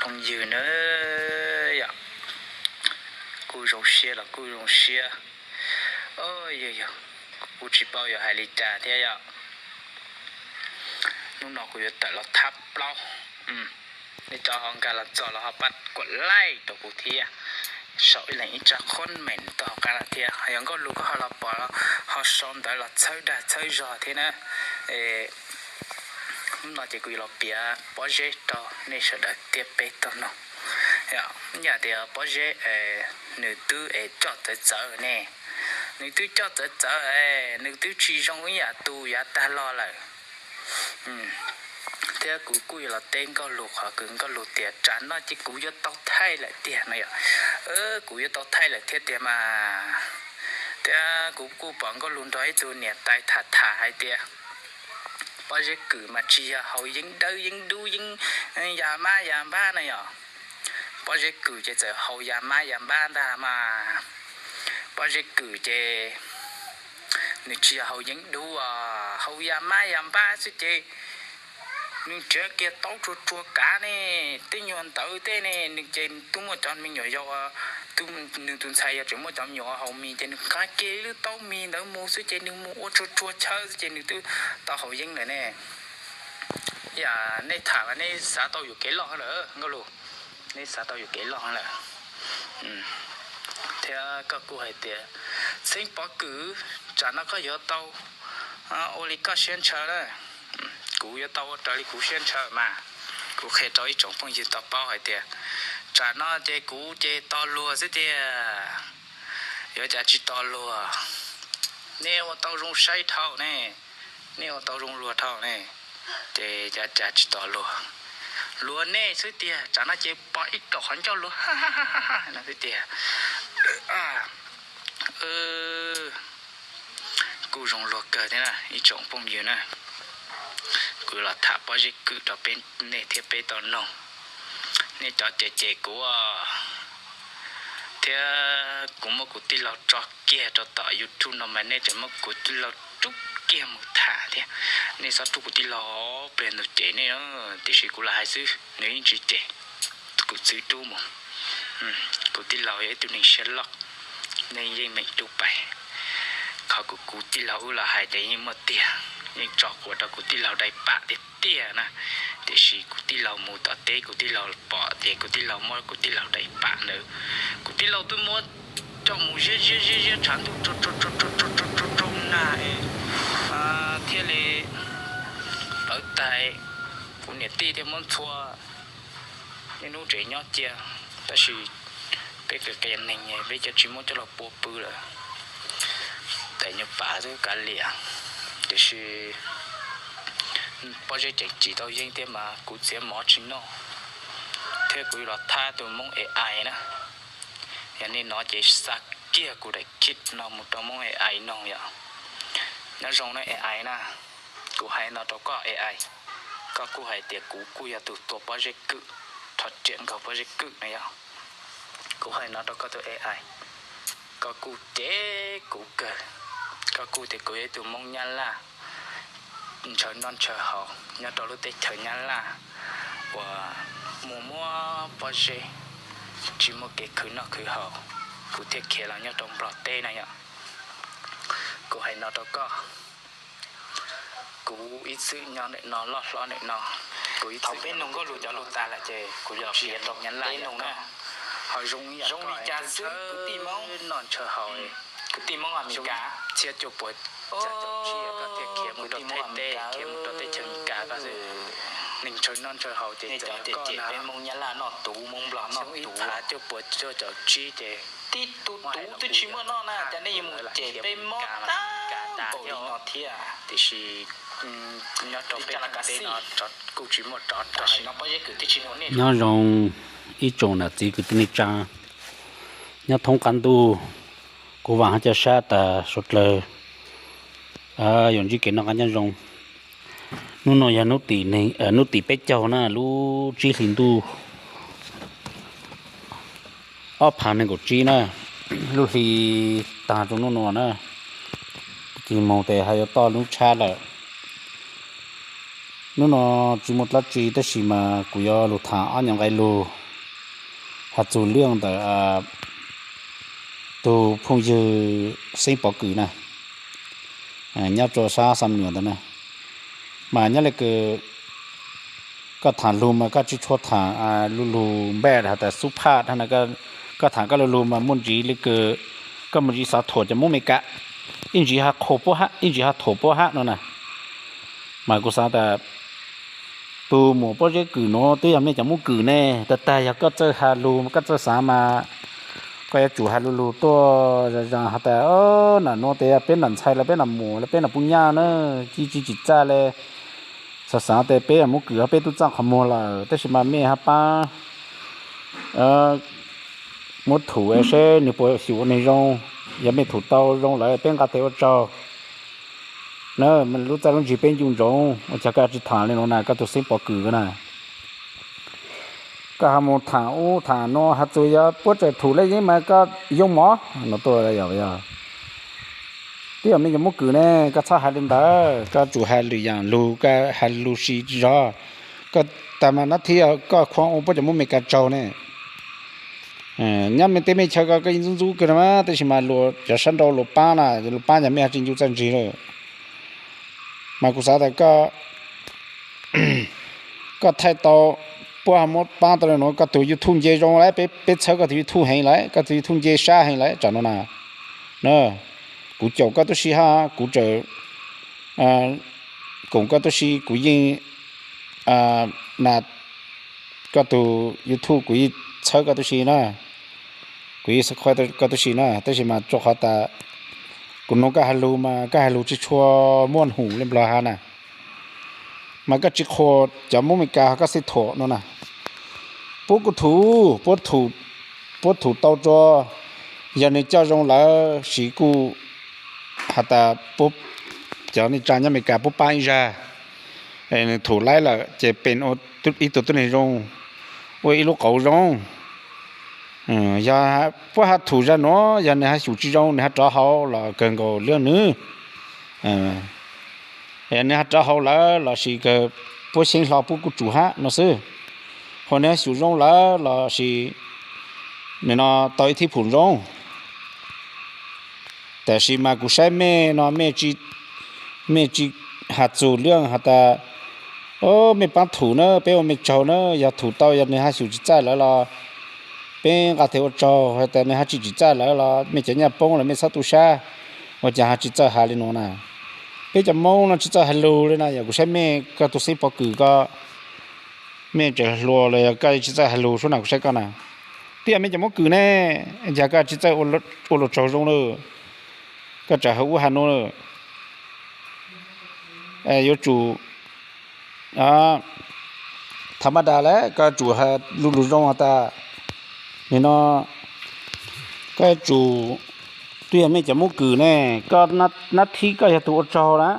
Ywg na yom, kuj zoo siab los kuj zoo siab. Yog yog, kuv tsis paub yuav hais li cas thiab yom. Hnub no kuv yuav tawm los thab plaub. Nej cov ho nkag los txog los ho pab kuam laij rau kuv thiab, sau ib leeg ib tsab qhob meem tau hauv qab no thiab. Ho yog Nkauj Lug koj ho los pom ho sau ntawv los txhawb dag txhawb zog thiab na. Hnub no ces kuv yuav los piav pob zeb rau nej sawv daws thiab peb tau mloog. Yam tias pob zeb nws twb es coj txawv txawv ne, nws twb coj txawv txawv, nws twb tsis zoo ib yam tus yav tag los lawm. Thiab kuv kuj yuav los teb Nkauj Lug qhov kws Nkauj Lug tias tsam no ces kuv yuav tau thaij lawm tiag no yom. Kuv yuav tau thaij lawm thiab tiag mas. Thiab kuv kuj pom Nkauj Lug nrog ib tug niam tais tham tham hais tias pob zeb kwm mas tsis yog haus yeeb dawb yeeb dub yeeb ya mab ya npab no yom. Pob zeb kwm ces txawm haus ya mab ya npab ntag mas. Pob zeb kwm ces nws tsis yog haus yeeb dub, haus ya mab ya npab xwb ces nws nrhiav kiag taub tsuag tsuag kav ne, tej nyuag ntawv tej ne, nws ces twb muaj cov me nyuam yaus, nws tus ntxhais yog tseem muaj cov me nyuam haus mis ces nws nqa kiag ib lub taub mis ntawd mus xwb ces nws mus ua tsuag tsuag chaw xwb ces nws twb tau haus yeeb lawm ne. Yam nej tham mas nej xav tau yuam kev loj heev lawm Nkauj Lug, nej xav tau yuam kev loj heev lawm. Thiab koj kuj hais tias Xeeb Pov Kwm, tsam no koj yuav tau ua li koj siab ntshaw na. Kuv yuav tau ua raws li kuv siab ntshaw mas. Kuv qhia rau ib tsoom phooj ywg tau paub hais tias tsam no ces kuv ces tos luag xwb tiag, yuav cas tsis tos luag. Nej ua tau zoo saib dhau ne, nej ua tau zoo luag dhau ne, ces cas cas tsis tos luag. Luag nej xwb tiag, tsam no ces pom ib kaum qhov ncauj luag no xwb tiag. Kuj zoo luag kawg thiab na ib tsoom phooj ywg na. Kuv los tham pob zeb kwm rau peb, nej thiab peb tau mloog. Nej cov cem cem kuv thiab kuv muab kuv tij laug tso kiag rau tom YouTube no mas nej tseem muab kuv tij laug rub kiag mus tham thiab. Nej txhob rub kuv tij laug, pliag nws cem nej, tiam sis kuv lam hais xwb, nws yeej tsis cem. Kuv txwv rub mus. Kuv tij laug yog ib tug neeg siab loj, nej yeej meem rub pais. Qhov kuv, kuv tij laug wb los hais ces yeej muaj tiag, yeej tso quav rau kuv tij laug dai pam tiag tiag na. Tiam sis kuv tij laug mus tom teb, kuv tij laug pom ces kuv tij laug muab kuv tij laug dai pam ntawd, kuv tij laug twb muab coj mus ziab ziab ziab ziab tshav ntuj rau rau nag thiaj li plawv tais. Kuv niam tij thiaj muab ntxhua, niaj hnub tseem nyob cia, tab sis peb qias qias neeg peb cov tsis muab coj los pua pw lawm. Tais nyuag pam twb kav liam, tiam sis pob zeb tseem tsim tau yeeb thiab mas kuv txiav mov tsis noj, thiab kuv yuav los thab tus Hmoob A I na. Yog nej hnov ces xa kiag kuv daim clip no mus rau Hmoob A I noog yom. Nyob zoo na A I na, kuv hais no rau koj A I, koj kuj hais tias kuv kuj yog tus tua pob zeb kwm, rho riam nkaug pob zeb kwm no yog. Kuv hais no rau koj tus A I, koj kuj cem kuv kawg, koj kuj tias kuv yog ib tug Hmoob Nyab Laj ntshaw noj ntshaw haus nyob rau lub teb chaws Nyab Laj uas mus muab pob zeb, tsis muaj kev khwv noj khwv haus, kuv thiaj khiav los nyob rau Nplog teb na yom. Kuv hais no rau koj, kuv ib txwm nyob ntawm no loj hlob ntawm no, kuv ib txwm peb nug Nkauj Lug cov lus tas lawm ces kuv yuav piav rau Nyab Laj nug na. Ho zoo ib yam zoo li cas xwb kwv tij Hmoob noj ntshaw haus, kwv tij Hmoob Amelikas txhiab cuaj puas caum tsib koj thiaj khiav mus rau Thaib teb, khiav mus rau teb chaws Amelikas koj xwb. Neeg ntshaw noj ntshaw haus ces txawm yog koj na. Peb Hmoob Nyab Laj noj tus, Hmoob Nplog noj tus, cuaj puas cuaj caum tsib ces tib tus tus twb tsis muaj noj na, cas nej yuav mus cem peb Hmoob tag npaum li no thiab. Tiam sis nyob rau peb teb no kuj tsis muaj rov rau. Nyob zoo ib tsoom nam txiv kwv tij neej tsa nyob thoob qab ntuj, kuv vaam hab ca sab tas suav dlawg yuav ntsib kev noj qab nyob zoo. Hnub no yog hnub tim peb caug na, lub tsib hlis ntuj ob phav nees nkaum tsib na, lub hli taag rua nub nua na, tsis moog tes hab yuav toj nub tshab lawm. Nub nua tsis muaj dlaab tsi tab sis mas kuv yuav lug thaam ob nyuas nqe lug. Has Txug Lwj ntawm tus phooj ywg Xeeb Pov Kws na, nyob rua sab Xam Nuas ntawd na. Mas nyob le kws koj thaam lug mas koj tsi tshua thaam lu lug npaj has tas xub phaj na, koj thaam koj lu lug mas muaj ntsiv le kws koj muaj ntsiv xav thuam cov Moob Meskas, ib ntsiv ho qhuas puab hab, ib ntsiv ho thuam puab hab no na. Mas kuv xaav tas tus muam Pob Zeb Kws nuav twb yog mej cov Moob Kws ne, tag tag yog koj txawj has lug koj txawj xaav mas koj yuav tsum has lu lug tuaj zaa zaa has tas, nam nuav tes peb nam ntxhais los peb nam muam los peb nam puj nyaj na, ci tsi tsim txaj le, xaav xaav tes peb Moob Kws peb tub txaj qhov muag lawm, tab sis mas mej hab paab muab thum seb nwg puas xyum ua neeg zoo. Yog mej thum tau zoo lawm peb nqa tes ua tsaug na, lub txaj lub ntsig peb ncu ntsoov. Ua cas koj tsi thaam le nuav na, koj tug Xeeb Pov Kws ko na? Koj ho mus thaam ub thaam nuav has txug yog puab tseem thum le yeeb mas koj yoo mov no tuaj. Twb yog mej cov Moob Kws ne, koj txhob has le ntawd, koj tsum has lwm yaam lug, koj has lug si tsi zog. Koj tag mas nab thib koj khuam ua puab cov Moob Meskas tsaug ne. Nyob mej teb mej chaw ko koj yeej ntxub ntxub kawg no mas, tab sis mas luas cov sab nrau luas paab na, luas paab yog mej ho tsi ncu txaj ntsig lawm. Mas kuv xaav tas koj thaij tau, puab ho muab paab tau le nuav, koj tug YouTube nce zoo lawm, peb txhawb koj tug YouTube heev lawm, koj tug YouTube nce sab heev lawm tsam no na. Kuv caum koj tub si hab, kuv tseem koom koj tub si, kuv yeej na, koj tug YouTube kuv yeej txhawb koj tub si na, kuv yeej subscribe koj tub si na, tab sis mas rua qhov tas kuv nug koj has lug mas koj has lug tsi tshua muaj hum le nplog has na. Mas koj tsi qhuas cov Moob Meskas, koj xij thuam no na. Puab kuj thum, puab thum tau rua, yog nwg coj zoo lawm sis kuj has tas cov neej tsa nyob Meskas puab paab ib zag, nwg thum laib lawm ces peb ua ib tug tuab neeg zoo, ua ib lub qauv zoo. Yog puab ho thum zag nuav, yog nwg ho xyum tsi zoo, nwg ho rov hauv los kawg nkaus le nwg. Yog nwg ho rov hauv lawm los sis kawg puab xyeeb hlo puab kuj tsum hab no xwb. Ho nwg ho xyum zoo lawm los sis nwg no tau ib thib phum zoo. Tab sis mas kuv saib mej no, mej tsi has txug le has tas, o, mej paab thum na, peb ua mej tsaug na, yog thum tau yog nwg ho xyum tsim txaj lawm los peb nqa tes ua tsaug, has tas nwg ho tsi tsim txaj lawm los mej cov nyaj poob los mej txhob tu sab. Ua cas ho tsi txawj has le nuav na? Peb cov Moob no tsi txawj has lug le na, yog kuv saib mej, koj tug Xeeb Pov Kws ko, mej tseem hluas los yog koj tsi txawj has lug suab na, kuv saib koj na. Twb yog mej cov Moob Kws ne, cas koj tsi txawj ua luas tsaug zoo lawm, koj tseem has ub has nuav lawm. Yuav tsum tha ma da lawm, koj tsum has lu lug zoo has tas, nim no koj yuav tsum, twb yog mej cov Moob Kws ne, koj nab thib koj yog tug ua tsaug na.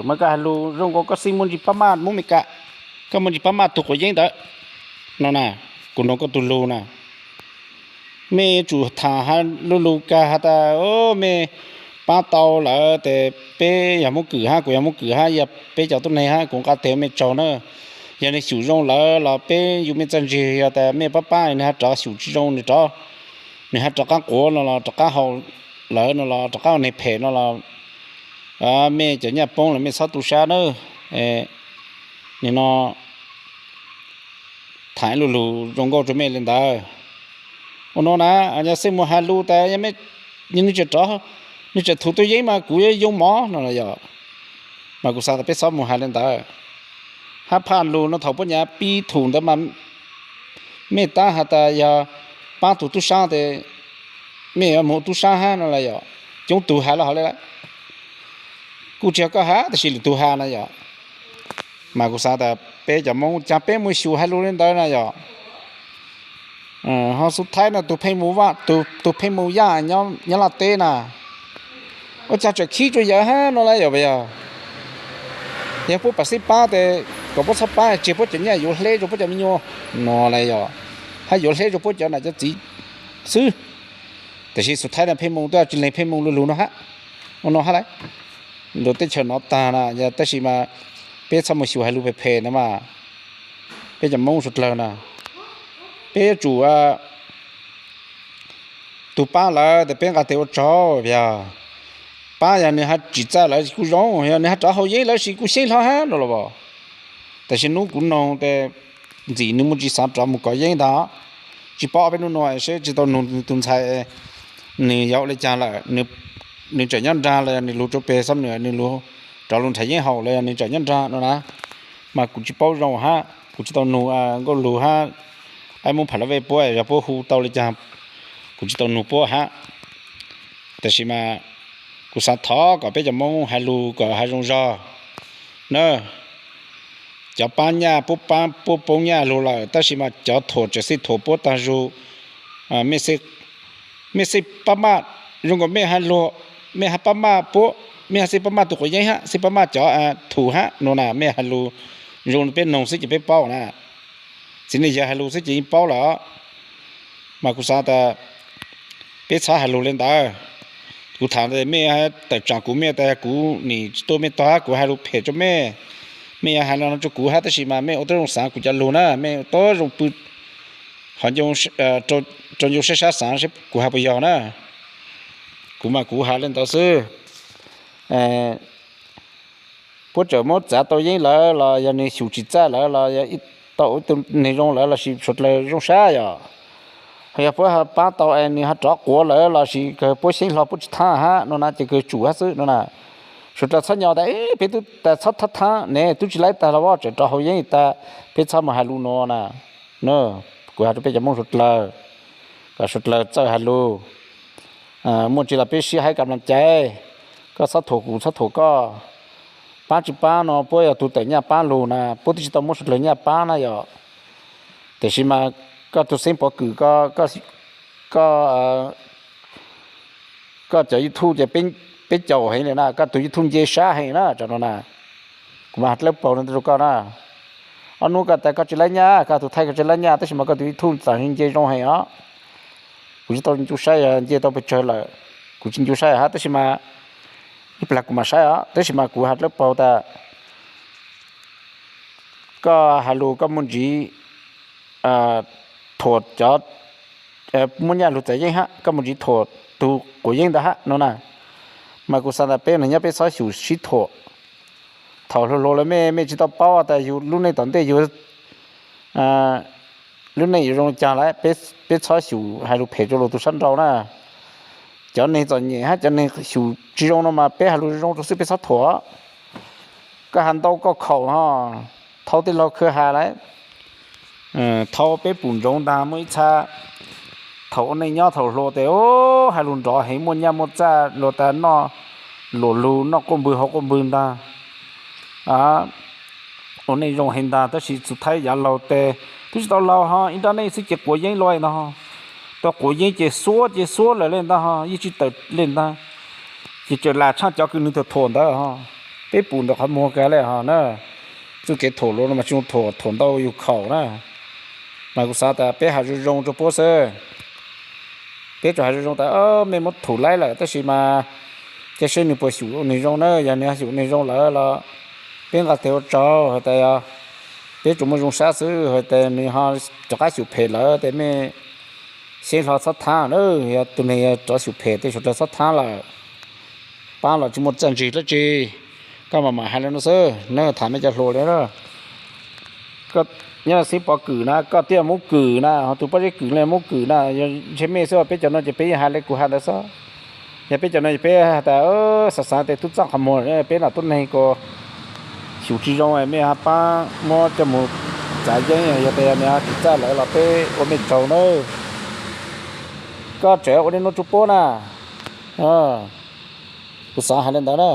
Mas koj has lug zoo nkaus koj xij muaj ntsis pab maj Moob Meskas, koj muaj ntsis pab maj tug quav yeeb ntawd no na, kuv nug koj tug lug na. Mej yuav tsum thaam has lu lug kag has tas, o, mej paab tau lawm tes peb yog Moob Kws hab, kuv yog Moob Kws hab, yog peb cov tuab neeg hab, kuv nqa tes ua mej tsaug na. Yog nwg xyum zoo lawm los peb yug mej txaj ntsig, yog tas mej paab paab nwg ho rov xyum tsi zoo, nwg rov, nwg ho rov qaab quav no los rov qaab hau lawm no los rov qaab ua neeg phem no los mej cov nyaj poob los mej txhob tu sab na. Nim no thaam ib lu lug zoo nkauj rua mej le ntawd. Ua no na, yog xij mus has lug tas, nwg tseem thum tuab yeeb mas kuv yuav yoo mov no los yog. Mas kuv xaav tas peb txhob mus has le ntawd. Hab phaj lug no thaum puab nyav pib thum ntawd mas mej tab has tas yog paab tug tub saab tes mej yuav moog tub saab hab no los yog. Coob tug has lawm hov le lawm. Kuj tsi yog koj has tab sis lwm tug has na yog. Mas kuv xaav tas peb cov Moob caag peb mus xyum has lug le ntawd na yog. Ho xub thaib no tug pheej mus yaj nyob Laj teb na, ua caag tseem khib rua yawg hab no lawm yog. Yog puab paam xib paab tes kom puab txhob paab, tseg puab cov nyaj yuav hleb rua puab cov me nyuam no lawm yog, hab yuav hleb rua puab cov nam cov txiv xwb. Tab sis xub thaib no pheej mus tuaj tsi leeg pheej mus lu lug no hab. Ua no hab lawm, luas teb chaws no taag na, tab sis mas peb txhob mus xyum has lug phem phem na mas, peb cov Moob suav dlawg na. peb yuav tsum tus pab lawv tes peb nqa tes ua tsaug, yog pab yog nws ho tsis txawj lawv kuj zoo, yog nws ho rov haus yeeb lawv sis kuj xyeeb hlo hab no los. Tab sis hnub kuv noog tes ntxim nws muaj tsis xav rov mus kov yeeb ntag. Tsis paub peb hnub no seb tsis tau nug tus ntxhais nws yuav ua li caag lawm, nws tseem nyob nrag los yog nws lug rau peg xob nwam nws lug rov lug nrhav yeeb haus los yog nws tseem nyob nrag no na. Mas kuv tsis paub zoo hab, kuv tsis tau nug nkauj lug hab, ab muab phav lab vej puab yog puab hu tau li caag, kuv tsis tau nug puab hab. Tab sis mas kuv xav thov kom peb cov Moob hais lus kom hais zoo zog na. Cov pab nyaj puab pab puab poob nyaj lug lawm, tab sis mas cov thuam tseem xij thuam puab tag zug. Mej xij pab maj, zoo nkaus mej hais lus, mej hab pab maj puab, mej hab xij pab maj tus quav yeeb hab, xij pab maj cov thum hab no na, mej hais lus zoo peb noog xwb ces peb paub na. Txiv neej yawg hais lus xwb ces yeej paub lawm. Mas kuv xav tas peb txhob hais lus li ntawd. Kuv tham mej tawm tsaam kuv, mej tas kuv nim tsis tuaj mej tog hab, kuv hais lus phem rua mej, mej yuav hais li no rua kuv hab, tab sis mas mej ua tau zoo xaav kuv cov lug na, mej ua tau zoo pw, qhov rau ncoo sab sab xaav seb kuv hais puas yog na. Kuv mas kuv hais li ntawd xwb. Puab tseem muab txav tau yeeb lawm los yog nws xyum tsis txawj lawm los yog tau ua ib tug neeg zoo lawm los sis suav dlawg zoo sab yom. Yog puab pab tau es nws ho rov quav lawm los sis kawg puab xyeeb hlo puab tsis thaab hab no na ces kawg tsum hab xwb no na. Suav dlawg txhob nyo tas peb tub tas txhob thaab thaab ne, tub tsis laib tag los tseem rov haus yeeb tas, peb txhob mus hais lus no na. Kuv hais rau peb cov Moob suav dlawg, kom suav dlawg txawj hais lus. Muaj tsi los peb sib hais kam lom cai, koj txhob thuam kuv txhob thuam koj. Paab tsis paab no puab yog tug tawm nyaj paab lug na, puab twb tsis tau muab suav dlawg nyaj paab na yom. Tab sis mas koj tug xeeb pov kws, koj cov YouTube ces peb caum heev li na, koj tug YouTube nce sab heev na, tam no na. Kuv mas dlawb paug rau koj na. Ob nub koj tas koj tsis laib nyaj, koj tug thaij koj tsis laib nyaj, tab sis mas koj tug YouTube txawm nce zoo heev os. Kuv tsis tau ncu saib yog nce tau pes tsawg lawm, kuv tsis ncu saib hab, tab sis mas ib plag kuv mam saib os, tab sis mas kuv has dlawb paug tas koj has lus koj muaj ntsis thuam cov muaj nyaj lug txav yeeb hab, koj muaj ntsis thuam tug quav yeeb ntawd hab no na. Mas kuv xav tas peb neeg nyob peb txhob xyum sib thuam. Thaum hluas hluas lawm mej, mej tsis tau paub tas yug lub neej tom ntej yug lub neej yuav zoo li cas lawm, peb txhob xyum has lus phem rau luag tug sab nraud na. Cov neeg txom nyem hab cov neeg xyum tsis zoo no mas peb has lus zoo rau xwb, peb txhob thuam. Koj has ntau koj khaum ho, thaum tej laug khwv has lawm, thaum peb pum ntsoov ntag muaj ib txha, thaum ua neej nyob thaum hluas tes has lus nrov heev, muaj nyaj muaj txaj, luag tas noj luam lug noj quaj npwg haus quaj npwg ntag, ua neej zoo heev ntag, tab sis txug thaib yav laug tes twb tsis tau laug ho ib nrab neej xwb ces quav yeeb lawm ntag, tau quav yeeb ces xuab ces xuab lawm li ntag ho yeej tsis tawm li ntag. Ces tseem lam tshaj cov kws nws thuam thuam ntawd ho, peb pum ntawm qhov muag kag li ho na. Txuj kev thuam luag no mas tsis zoo thuam, thuam ntau yus khaum na. Mas kuv xav tas peb has zoo zoo rau puab xwb. Peb tsuas has zoo zoo tas mej muab thum laib lawm, tab sis mas cia seb nws puas xyum ua neeg zoo na, yog nws xyum ua neeg zoo lawm los peb nqa tes ua tsaug, hais tas yog peb tsuas muaj zoo sab xwb, hais tas nws ho rov qab xyum phem lawm tes mej xyeeb hlo txhob thaab na, yog tus neeg rov xyum phem tes suav dlawg txhob thaab lawm. Paab los tsis muaj txaj ntsig dlaab tsi, koj mam mam hais li no xwb, neb tham mej cov hluas li na. Nyob Xeeb Pov Kwm na, koj thiaj Moob Kwm na, ho tus Pov Zeb Kwm li Moob Kwm na, ntshe mej xwb, peb cov no ces peb yeej hais li kuv hais ntawd xwb. Yog peb cov no peb has tas xav xav tes tub txaj qhov muag, peb lam tub neeg kuj xyum tsis zoo, mej ho paab muab coj mus txav yeeb, yog tas nws ho tsis txawj lawm los peb ua mej tsaug nawb. Koj tseem ua li no rua puab na. Kuv xav hais li ntawd na.